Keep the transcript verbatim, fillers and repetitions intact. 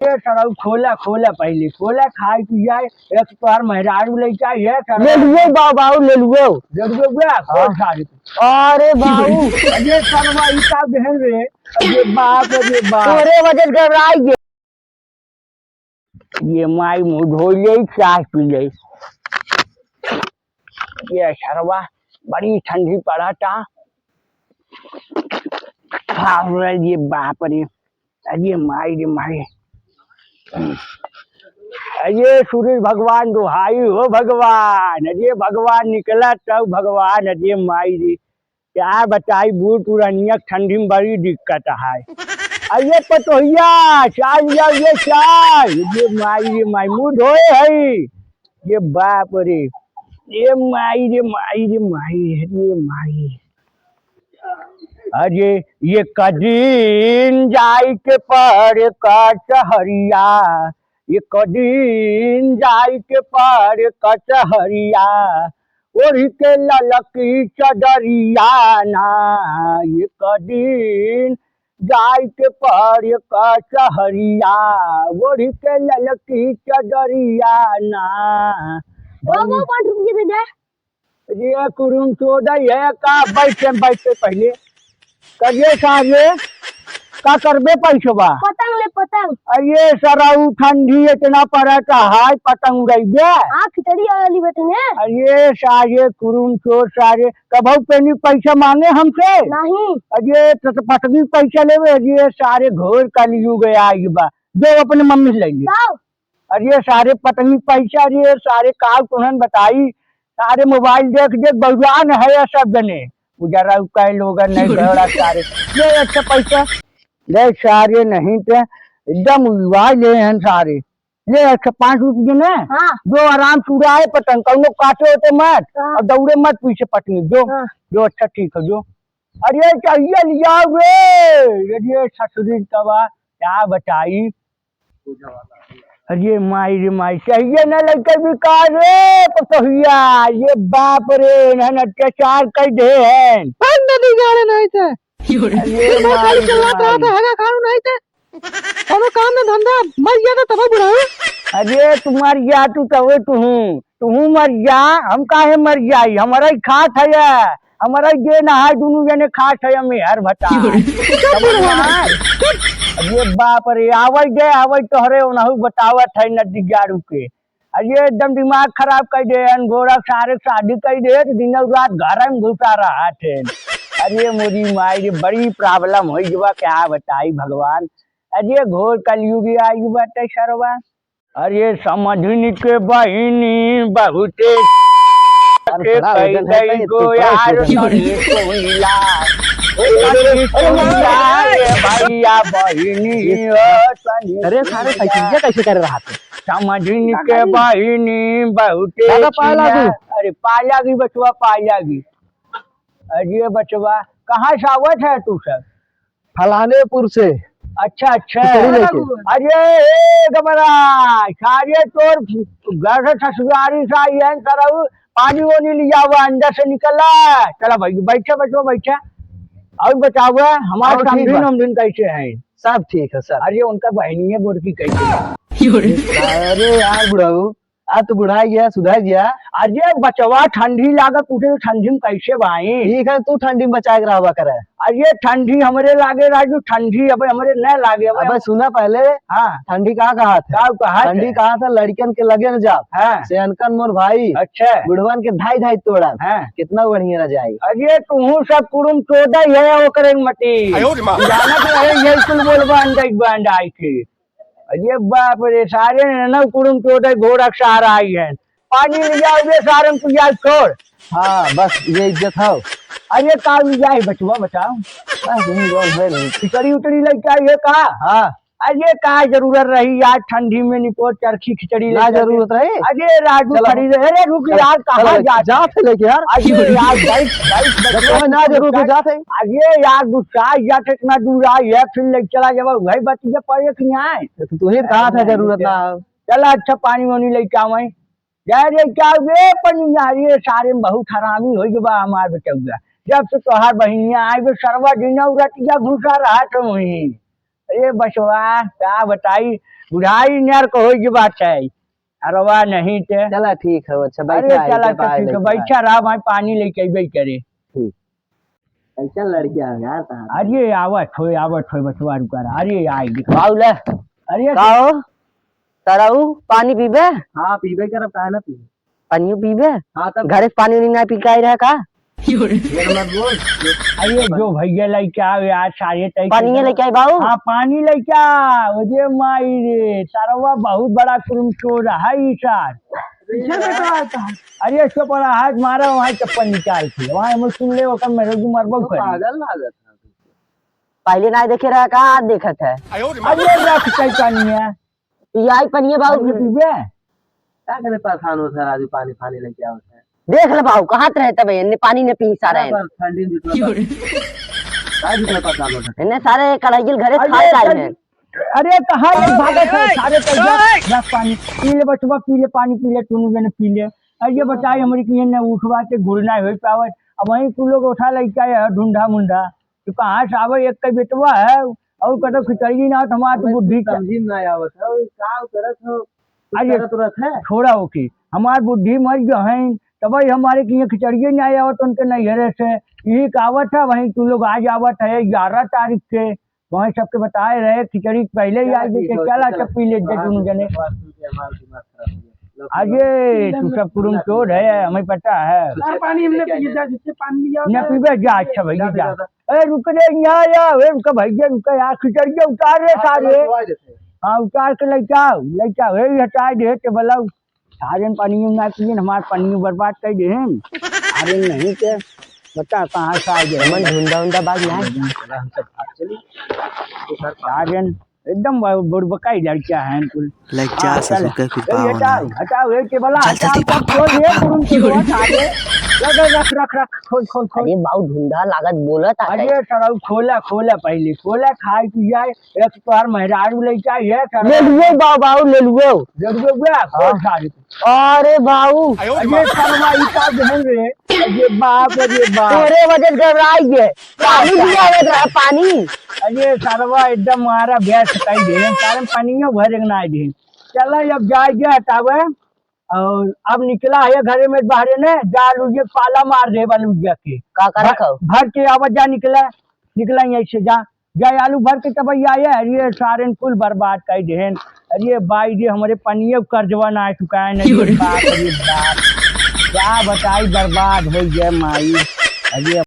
ए सरऊ, खोला, खोला पहिले, खोला, खाए पी जाए। एक तो तोहार मेहरारू लइका है, सरऊ। ले लुए बा-, बाऊ, ले लुए। ले लुए बा, हाँ। खोल सारे। अरे बाऊ। अरे सरवा, ई का बहन रे? अरे बाप, अरे बाप। तोरे वजह से घबराई गए। ये माई मुँह धो ले, चाय पी ले। ये सरवा, बड़ी ठंडी पड़ता। हाँ, ये बाप रे। अरे माई रे माई। अरे सूरज भगवान, दुहाई हो भगवान, अरे भगवान निकला तब भगवान, अरे माई रे। क्या बताई, बूढ़ पुरानिया के ठंडी में बड़ी दिक्कत है। अरे पतोहिया, चाय लिया, ये चाय, ये माई, ये माई, मुँह धोए है, ये बाप रे, ये माई रे माई रे माई, ये माई। अरे एक दिन जाई के पड़ कचहरिया, एक दिन जाई के पड़ कचहरिया, ओढ़ी के ललकी चदरिया ना, एक दिन जाई के पड़ कचहरिया, ओढ़ी के ललकी चदरिया ना। बाबू, पाँच रुपये दे दे। ये कुरुम चोदई है का? बैठ के, बैठ के पहिले। कहिए सारे, का करबे पैसवा? पतंग ले, पतंग। अरे सरऊ, ठंडी इतना पड़त है, पतंग उड़ैबे? हाँ, खिचड़ी वाली बैठे हैं। अरे सारे, कुरुम चोर सारे, कबहू पेनी पैसा मांगे हमसे? नहीं। अरे तो, तो पतंगी पैसा लेबे? अरे सारे, घोर कलयुग आइल बा, जो अपने मम्मी से ले ले। लाओ। अरे सारे पतनी पैसा, अरे सारे काल तुहन बताई, सारे मोबाइल देख देख बउरान है या सब जने। उजरा उकाए लोगन नहीं झगड़ा सारे। ले अच्छा पैसा, ले सारे नहीं ते एकदम उड़वा ले हैं सारे। ले अच्छा पाँच रुपये ने, हाँ। जो आराम से उड़ाए पतंग, कौनो काटे होते मत, हाँ। और दौड़े मत पीछे पतनी, जो, हाँ। जो अच्छा ठीक है, जो। अरे चाहिए लियाओ रे, अरे ससुरी तबा, क्या बताई, अरे माई रे माई, चाहिए ना लइका भी का रे पतोहिया, ये बाप रे, इन्हन अत्याचार कर दे हैं। बंद नहीं गाड़े नहीं थे। अरे ये बहुत माई सारी रे चिल्लात रहा माई। था, हगा खानू नहीं थे। कोनो काम ना धंधा, मर गया था तब बुढ़ा। अरे तू मर गया, तू तबे तू हूँ, तू हूँ मर गया, हम काहे मर जाई, हमारा ही खात है। हमारा जे नहाए दुनू जने खात है, हम हर भता। चुप बुढ़वा। अब ये बाप रे, आवै दे, आवै तोहरे ओनहु बतावत है नदी गाड़ू के। अब ये एकदम दिमाग खराब कर दे हन, गोरा सारे शादी कर दे, तो दिनों रात घर में घुसा रहा थे। अरे मोरी माई रे, बड़ी problem होई गवा, क्या बताई भगवान। अरे घोर कलयुग आई बाटे सरवा। अरे समधिन के बहिनी बहुते यार, के खड़ा हो कई गए, गई तो ये गो तो यार खड़ा हो गए। तनी कोइला। ओ तनी कोइला, ए भैया बहिनी हो तनी अरे सारे कोइला। साइकिलिया कैसे कर रहा था? समधिन के बहिनी बहुते दादा पाला चिन्हा। गई। अरे पाला गई बचवा, पाला गई। अरे बचवा, कहाँ से आवत है तू सब? फलानेपुर से। अच्छा, अच्छा। खिचड़ी लेके। अरे, ए गबरा, सारे तोर घर से ससुरारी से आई हैं, सरऊ, पानी वानी लिया हुआ अंदर से निकला। चला भाई, बैठा बचवा, बैठा। और बताओ, हमारे और ठीक समधिन बा। वमधिन कैसे हैं? सब ठीक है, सब। अरे, उनका बहनिया गोरकी कैसे है? अरे यार बुढ़ऊ, आ तो बुढ़ा गया, सुधर गया। अरे बचवा, ठंडी लागत, उठे तो ठंडी में कैसे भाई? ठीक है, तू ठंडी में बचाए के रहबा करे। अरे ठंडी हमरे लागे राजू, ठंडी अब हमरे न लागे, अब अबे हम सुना पहले। हाँ। ठंडी कहाँ कहा था? का कहा ठंडी था? कहा था, लड़कन के लगे न जाओ। हाँ। से अनकन मोर भाई। अच्छा। बुढ़वन के धाई धाई तोड़ा। हाँ। कितना बढ़िया रजाई। अरे तुहू सब कुरुम चोदा ही है, ओकरे मती। आयो रे माँ। जानत रहे, ये कुल बोलबा अंडा, अंडा आई थी। अरे बाप रे, सारे ननौ कुड़ुम चोदय घोड़ा सारा आई हैं। पानी लिया उबे सारन तू यार छोड़। हाँ, बस ये इज्जत हो। अरे का लिया है बचवा, बताओ। बस यही बोल है नहीं। खिचड़ी उचड़ी लेके आई है का? हाँ। अरे का जरूरत रही यार, ठंडी में निपोर चरखी खिचड़ी ना लेके जरूरत रही। अरे राजू चलो। खड़ी रहे। अरे रुक चलो, यार, कहाँ चलो, जात जात है लेके यार। अरे यार, बैठ, बैठ, बैठ, जब तुम्हें ना जरूरत हो, जात है। अरे यार, गुस्सा जात है, इतना दूर आई है, फिर लेके चला जावा, वही बात ये पड़े कि नहीं आए। तो तू ही कहा था अरे जरूरत ना यार। हो। चला अच्छा, पानी वानी लेके आवे। जा रे, क्या रे पनिया, ये सारे में बहुत हरामी हो गया हमार बचौआ। जब से तोहार बहिनिया आई, वो सरवा दिना रतिया घुसा रहा तो वहीं। अरे बचवा, का बताई, बुढ़ाई नर को होइ गे बात है। अरवा नहीं ते। चला ठीक है, अच्छा, अरे बैठा है, चला जब तो आए ठीक है, लेके बैठा रहा, भाई पानी लेके अइबे करे। ठीक। कैसन लड़किया है यार तहार? अरे आवत होय, आवत होय, बचवा रुका रहा। अरे आई देखो। बाउला। अरे का हो? तरऊ पानी पीबे? हाँ, पीबे करब, काहे ना पीबे? पनियो पीबे? हाँ, तब घरे से पानी उनी ना पी के आई रहा का? ढेर मत बोल। अरे जो भैया लइके आओ यार, सारे तई पनिये लइके आई बाऊ? हाँ, पानी लइके आओ। अरे माई रे, सरवा बहुत बड़ा कुरुम चोर है ई सार। पीछे बैठा है कहाँ? अरे इसके पर हाथ मारा, वहाँ चप्पल निकाल के, वहाँ हम सुन ले, ओकर मेरे को मरबो तो करे। पागल लागत है। पहले ना देखे रहा, कहाँ आज देखत है? अरे रख तई पनिया। पियाई पनिया बाऊ। अरे पीबे? का करे परेशान होत है राजू, पानी, पानी लेके आवत है। देख ले बाऊ, कहत रहे तबे, एन्ने पानी ने पी सारे। पर ठंडी में जुटवा पर। का जुटवा पर डालो है? एन्ने सारे कढ़ाई घरे अरे खा जाए चल, हैं। अरे कहाँ ये भागत है? सारे कढ़ाई, रख पानी, पी ले बचवा, पी ले पानी, पी ले, तूने जने पी ले। अरे ये बताई हमरी कि ये न उठवा के घुरना हो पावत। अब वहीं तू लोग उठा लइके आए हो ढूंढा मुंडा। तो कहाँ से आवे, एक कई बेटवा है, और कतो खिचड़ी ना, तो हमार तो बुद्धि च- समझी में ना आवत है, और का करत हो? कुछ अरे, करत उरत है? छोड़ा ओके, हमार बुद्धि मर गए हैं, तब ही हमारे किए खिचड़िए ना आवत उनके नैहरे से। यही कहावत है, वहीं तू लोग आज आवत है ग्यारह तारीख के, वहीं सबके बताए रहे, खिचड़ी पहले ही चला आज ठीक के हो, चला, चला। सब पी ले, जे हाँ, दुनू जने। हमार दिमाग खराब हो गया। लो, अरे, पी लो। तू सब कुरुम चोर है, हमें पता है। सर, पानी हमने पिए जा, जिससे पानी लिया न था। पीबे जा, अच्छा भैया, जा, जा। जा, जा। ए, रुक रे, यहाँ आ, ए, रुक भैया, रुक यार, खिचड़िया उतार रे हाँ, सारे। चलो, उतार देते हैं। हाँ, उतार के लेके आओ, लेके आओ, ए, हटा दे, टेबल आओ। सारे पानी ना पिए, हमार पानी बर्बाद कर दे हैं। अरे नहीं के, बता कहाँ से आ गए? मन ढूंढा उंढा बाज ना। चला, हम सब भाग चली। तो सर, सारे एकदम ब-, बुड़बकाई लड़किया हैं कुल। लग जा हाँ, चल। ससुर के कुछ ए, पावन हटाओ, है। हटाओ, ए, टेबल चल, हटाओ, जल्दी सब भाग, खोल भाग, दे, भाग, कुरुम भाग, के भाग, दो, भाग। सारे। लग, लग, रख, रख, रख, खोल, खोल, खोल। अरे बाऊ ढूंढा लागत बोलत आ अरे सरऊ खोला, खोला पहले, खोला खाए पी जाए, एक तोहार मेहरारू लइका है सरऊ। ले लुए बाऊ, बाऊ ले लुए। ले लुए बा, खोल हाँ। सारे। अरे बाऊ। अरे सरवा, ई का बहन रे? अरे बाप रे बाप। तोरे वजह से घबराई गए। पानी भी आवत रहा, पानी। अरे सरवा एकदम मारा गैस कई दे, कारण पानियो भरे के ना दे। चला अब जाए गया हटावे। और अब निकला है घरे में बाहरे ने, जा लुइया पाला मार दे बा लुइया के। का करे भर, खाओ? भर के आवा जा निकला, निकला यहीं से जा, जा आलू भर के तब आया है। अरे सारेन कुल बर्बाद कर देहन। अरे बाई रे हमरे पनिया कर्जवा ना चुकाए न, अरे बाप रे बाप। का बताई बर्बाद हो गया माई। अरे